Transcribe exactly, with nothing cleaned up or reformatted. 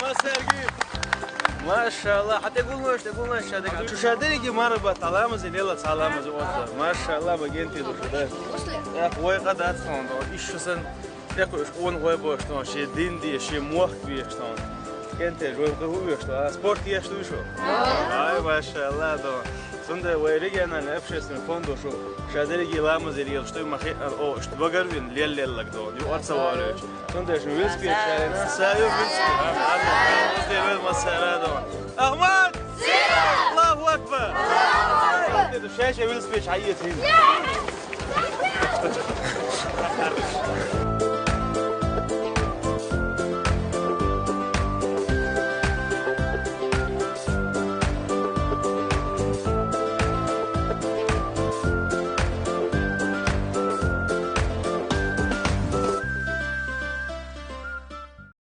Массерги! Машалла, хьа тӀе гуллуш, тӀе гуллуш, ша деррига. Шу ша деррига мархӀабат, Ӏаламазе, лела ца Ӏаламазе, оцу. Машалла, ма генте ду шу, да. Эх, вай къа дац хьуна, иш шу сан. Экхуш къона гӀой беш тхуна, шен дин де, шен мохк беш тхуна. КӀентий, вай къа хӀу беш тхуна, а, спорт еш дуй шу? Ай, машалла, до. Цундела вай региональный общественный фонд шу ша деррига ламазе лелаш дуй, ма хи-, а, о, иштта багарвина, лел-леллаг до, ю арца валуьйтуш. Цундела шу велосипед шарена, са ю велосипед. Ахмад! Аллаху акбар! Аллаху акбар! Шу ша велосипед хьаэца хӀинца.